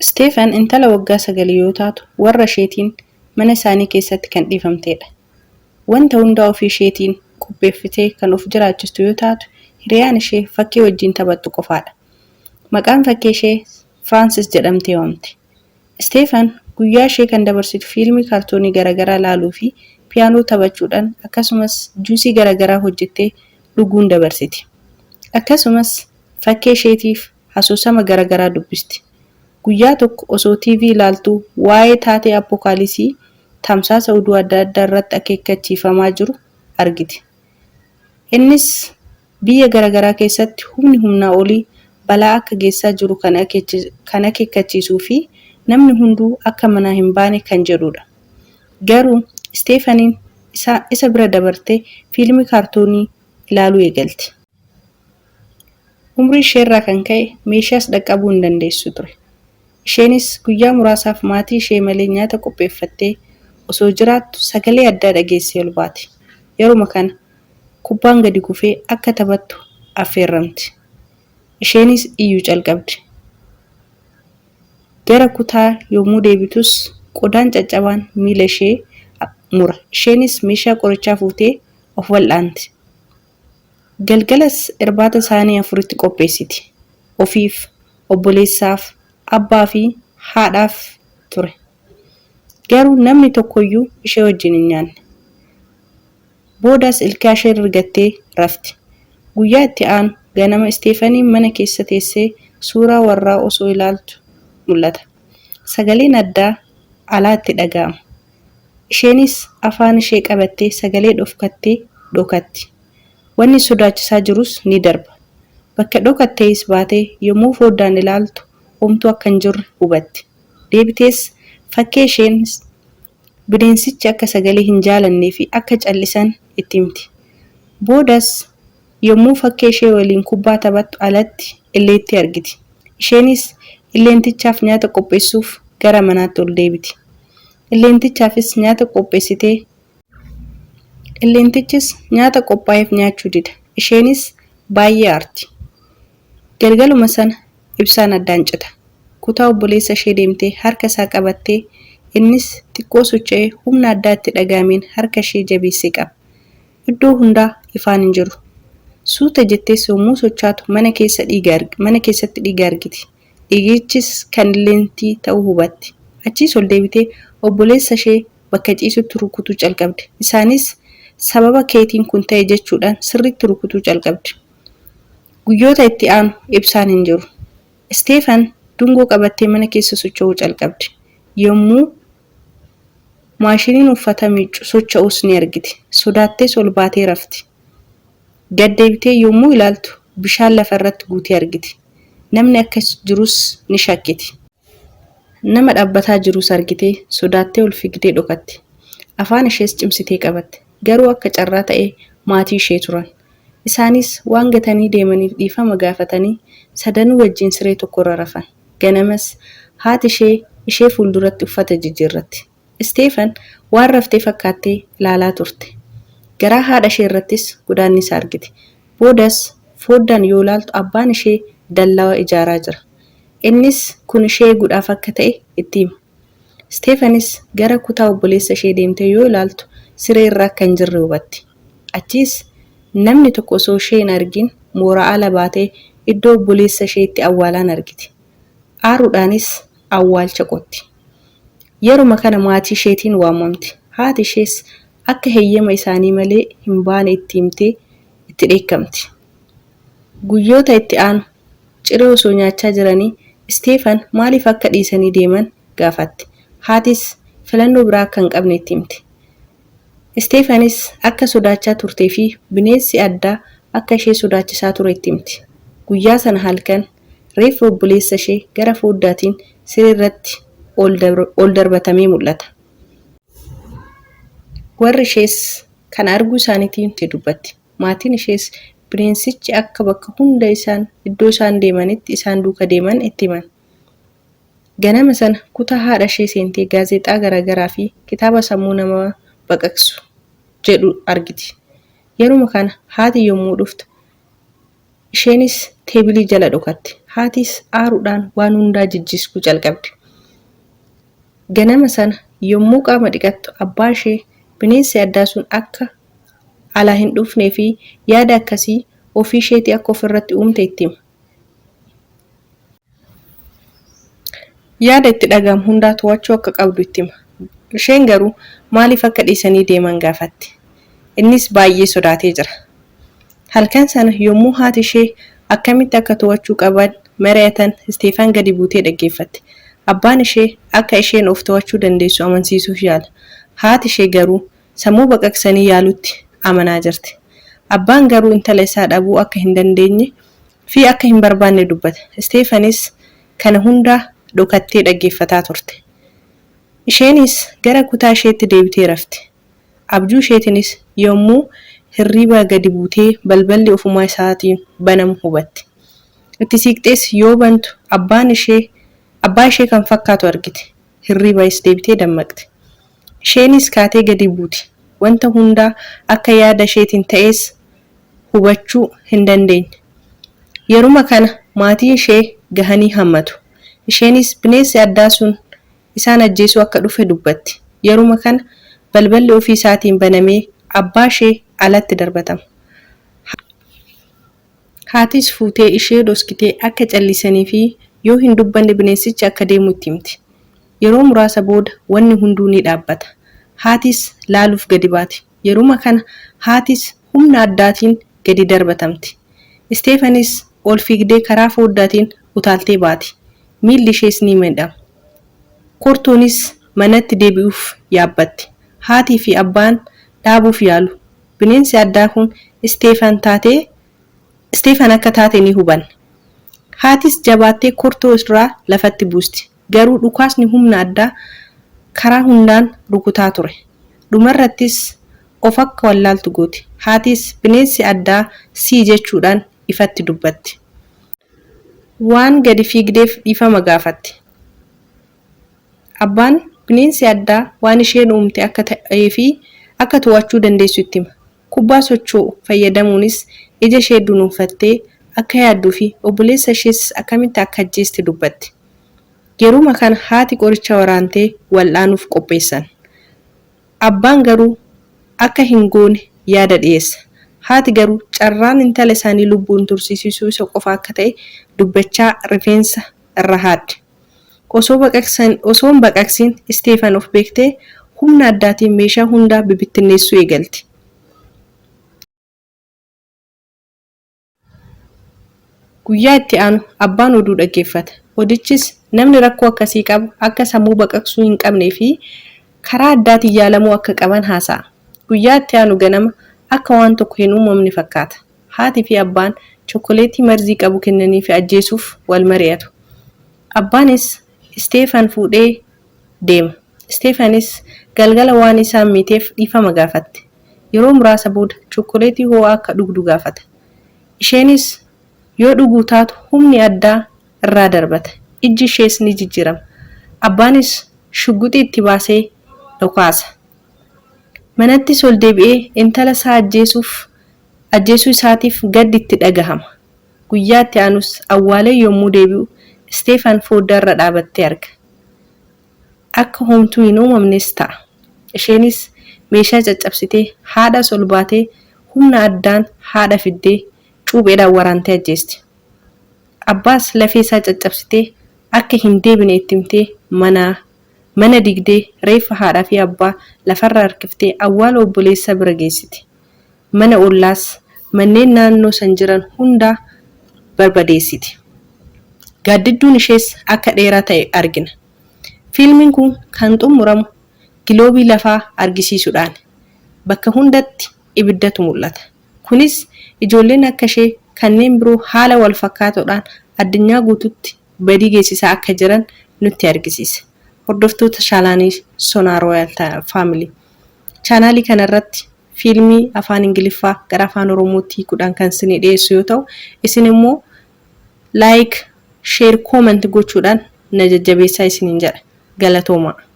Isteefan intala waggaa sagalii yoo taatu warra isheetiin mana isaanii keessatti kan dhiifamtedha. Wanta hundaa ofii isheetiin qopheeffitee kan of jiraachistu yoo taatu hiriyaan ishee fakkee wajjin taphattu qofaadha. Maqaan fakkee ishee Firaansis jedhamtee waamti. Isteefan guyyaa ishee kan dabarsitu fiilmii kaartoonii garaagaraa laaluu fi piyaanoo taphachuudhaan akkasumas juusii garaagaraa hojjettee dhuguun dabarsiti. Akkasumas fakkee isheetiif asoosama garaagaraa dubbisti. Guyyaa tokko osoo TV ilaaltuu waa'ee taatee appokaalisii tamsaasa oduu adda addaa irratti akeekkachiifamaa jiru argiti. Innis biyya garaagaraa keessatti humni humnaa olii balaa akka geessaa jiru kan akeekkachiisuu fi namni hunduu akka manaa hin baane kan jedhudha. Garuu Isteefaniin isa bira dabartee fiilmii kaartoonii ilaaluu eegalti. Umrii isheerraa kan ka'e meeshaas dhaqqabuu hin dandeessu ture. Isheenis guyyaa muraasaaf maatii ishee malee nyaata qopheeffattee osoo jiraattu sagalee addaa dhageessee ol baate. Yeruma kana kubbaan gadi kufee akka taphattu affeerramti. Isheenis iyyuu calqabde. Gara kutaa yommuu deebitus qodaan caccabaan miila ishee mura. Isheenis meeshaa qorichaa fuutee of wal'aanti. Galgalas irbaata saanii afuritti qopheessiti. Ofiif, obboleessaaf, abbaa fi haadhaaf ture. Garuu namni tokkoyyuu ishee wajjin hin nyaanne. Boodas ilkaa ishee rirgattee rafti. Guyyaa itti aanu ganama Isteefaniin mana keessa teessee suuraa warraa osoo ilaaltu mul'ata. Sagaleen addaa alaa itti dhaga'ama. Isheenis afaan ishee qabattee sagalee dhofkattee dhokatti. Wanni sodaachisaa jirus ni darba. Bakka dhokatteeyis baatee yommuu foddaan ilaaltu homtuu akka hin jirre hubatti. Deebitees fakkee isheenis bineensichi akka sagalee hin jaalannee fi akka callisan itti himti. Boodas yommuu fakkee ishee waliin kubbaa taphattu alatti illeettii argiti. Isheenis illeentichaaf nyaata qopheessuuf gara manaatti ol deebiti. Illeentichaafis nyaata qopheessitee Illeentichis nyaata qophaa'eef nyaachuu dida. Isheenis baay'ee aarti. Galgaluma sana ibsaan addaan cita. Kutaa obboleessa ishee deemtee harka isaa qabattee innis xiqqoo socho'ee humna addaa itti dhaga'ameen harka ishee jabeessee qaba. Iddoo hundaa ifaan hin jiru. Suuta jettees yommuu sochaatu mana keessa dhiiga mana keessatti dhiiga argiti. Dhiigichis kan illeentii ta'uu hubatti. Achiis ol deebitee obboleessa ishee bakka ciisutti rukutuu calqabde. Isaanis sababa keetiin kun ta'e jechuudhaan sirriitti rukutuu calqabde. Guyyoota itti aanu ibsaan hin jiru. Isteefan dungoo qabattee mana keessa socho'uu calqabde. Yommuu maashiniin uffata miiccu socho'us ni argiti. Sodaattees ol baatee rafti. Gad deebitee yommuu ilaaltu bishaan lafa irratti guutee argiti. Namni akka jirus ni shakkiti. Nama dhaabbataa jirus argitee sodaattee ol fiigdee dhokatti. Afaan ishees cimsitee qabatte. Garuu akka carraa ta'ee maatii ishee turan. Isaanis waan gatanii deemaniif dhiifama gaafatanii sadanuu wajjin siree tokkorra rafan. Ganamas haati ishee ishee fuulduratti uffata jijjiirratti. Isteefan waan raftee fakkaattee ilaalaa turte. Garaa haadha ishee irrattis godaannisa argite. Boodas foddaan yoo ilaaltu abbaan ishee dallaa ijaaraa jira. Innis kun ishee eeguudhaaf akka ta'e itti hima. Isteefanis gara kutaa obboleessa ishee deemtee yoo ilaaltu siree irra akka hin jirre hubatti. Achiis namni tokko osoo ishee hin argin mooraa ala baatee iddoo obboleessa ishee itti awwaalaan argiti. Aaruudhaanis awwaalcha qotti. Yeruma kana maatii isheetiin waamamti. Haati ishees akka heyyama isaanii malee hin baane itti himtee itti dheekkamti. Guyyoota itti aanu ciree osoo nyaachaa jiranii Isteefan maaliif akka dhiisanii deeman gaafatti. Haatis filannoo biraa akka hin qabne itti himti. Isteefanis akka sodaachaa turtee fi bineensi addaa akka ishee sodaachisaa ture itti himti. Guyyaa sana halkan reeffi obboleessa ishee gara foddaatiin siree irratti ol darbatamee mul'ata. Warri ishees kana arguu isaaniitiin dubbatti. Maatiin ishees bineensichi akka bakka hunda isaan iddoo isaan deemanitti isaan duuka deeman itti himan. Ganama sana kutaa haadha ishee seentee gaazexaa garaagaraa fi kitaaba sammuu namaa baqaqsu jedhu argiti. Yeruma kana haati yommuu dhuftu isheenis teebilii jala dhokatti. Haatis aaruudhaan waan hundaa jijjiisguu calqabde. Ganama sana yommuu qaama dhiqattu abbaa ishee bineensi addaa sun akka alaa hin dhufnee fi yaada akkasii ofii isheetii akka ofirratti uumte itti hima. Yaada itti dhaga'amu hundaa to'achuu akka qabdu itti hima. Isheen garuu maaliif akka dhiisanii deeman gaafatti. Innis baay'ee sodaatee jira. Halkan sana yommuu haati ishee akkamitti akka to'achuu qaban mari'atan Isteefan gadi buutee dhaggeeffatte. Abbaan ishee akka isheen of to'achuu dandeessu amansiisuuf yaala. Haati ishee garuu sammuu baqaqsanii yaaluutti amanaa jirti. Abbaan garuu intala isaa dhabuu akka hin dandeenye fi akka hin barbaanne dubbata. Isteefanis kana hundaa dhokattee dhaggeeffataa turte. Isheenis gara kutaa isheetti deebitee rafte. Abjuu isheetinis yommuu hirriibaa gadi buutee balballi ofumaa isaatiin banamu hubatte. Itti siiqxees yoo bantu abbaan ishee abbaa ishee kan fakkaatu argite. Hirriibaayis deebitee dammaqxe. Isheenis kaatee gadi buuti. Wanta hundaa akka yaada isheetiin ta'es hubachuu hin dandeenye. Yeruma kana maatiin ishee gahanii hammatu. Isheenis bineensi addaa sun isaan ajjeesuu akka dhufe dubbatti. Yeruma kana balballi ofii isaatiin banamee abbaa ishee alatti darbatama. Haatis fuutee ishee dhoskitee akka callisanii fi yoo hin dubbanne bineensichi akka deemu itti himti. Yeroo muraasa booda wanni hunduu ni dhaabbata. Haatis laaluuf gadi baati. Yeruma kana haatis humna addaatiin gadi darbatamti. Isteefanis ol fiigdee karaa fooddaatiin utaaltee baati. Miilli ishees ni miidhama. Kortoonis manatti deebi'uuf yaabbatti. Haatii fi abbaan dhaabuuf yaalu. Bineensi addaa kun Isteefan taatee Isteefan akka taate ni hubanna. Haatis jabaattee kortoo irraa lafatti buusti. Garuu dhukaasni humna addaa karaa hundaan rukutaa ture. Dhumarrattis of akka wallaaltu gooti. Haatis bineensi addaa sii jechuudhaan ifatti dubbatti. Waan gadi fiigdeef dhiifama gaafatti. Abbaan bineensi addaa waan isheen uumte akka ta'ee fi akka to'achuu dandeessu itti hima. Kubbaa socho'u fayyadamuunis ija ishee dunuunfattee akka yaadduu fi obboleessa ishees akkamitti akka ajjeeste dubbatti. Yeruma kana haati qoricha waraantee wal'aanuuf qopheessan. Abbaan garuu akka hin goone yaada dhiyeessa. Haati garuu carraan intala isaanii lubbuun tursiisisuu isa qofa akka ta'e dubbachaa rifeensa irra haadde. Osoo baqaqsan osoo hin baqaqsin Isteefan of beektee humna addaatiin meeshaa hundaa bibittinneessuu eegalti. Guyyaa itti aanu abbaan oduu dhaggeeffata. Odichis namni rakkoo akkasii qabu akka sammuu baqaqsuu hin qabnee fi karaa addaatiin yaalamuu akka qaban haasa'a. Guyyaa itti aanu ganama akka waan tokko hin uumamne fakkaata. Haati fi abbaan chokkoleetii marzii qabu kennaniifi ajjeesuuf wal mari'atu. Abbaanis Isteefan fuudhee deema. Isteefanis galgala waan isaan miiteef dhiifama gaafatte. Yeroo muraasa booda chokkoleetii hoo'aa akka dhugdu gaafata. Isheenis yoo dhuguu taatu humni addaa irraa darbata. Ijji ishees ni jijjiirama. Abbaanis shugguxii itti baasee dhokaasa. Manattis ol deebi'ee intala isaa ajjeesuuf ajjeesuu isaatiif gaddi itti dhagahama. Guyyaa itti aanus awwaalee yommuu deebi'u Isteefan fooddaa irra dhaabattee arga. Akka homtuu hin uumamnes ta'a. Isheenis meeshaa caccabsitee haadhas ol baatee humna addaan haadha fiddee cuupheedhaan waraantee ajjeesti. Abbaas lafee isaa caccabsitee akka hin deebine itti himtee manaa mana diigdee reeffa haadhaa fi abbaa lafarra harkiftee awwaala obboleessa bira geessiti. Mana ollaas manneen naannoo san jiran hundaa barbadeessiti. Gaaddidduun ishees akka dheeraa ta'e argina. Fiilmiin kun kan xumuramu giloobii lafaa argisiisuudhaani. Bakka hundatti ibiddatu mul'ata. Kunis ijoolleen akka ishee kanneen biroo haala wal fakkaatoodhaan addunyaa guutuutti badii geessisaa akka jiran nutti argisiisa. Hordoftoota Shaalaanii Sonaa Royal Family. Chaanaalii kana irratti fiilmii afaan Ingiliffaa gara afaan Oromootti hiikuudhaan kan isinii dhiyeessu yoo ta'u, isin immoo like, share, comment gochuudhaan na jajjabeessaa isiniin jedha. Galatoomaa.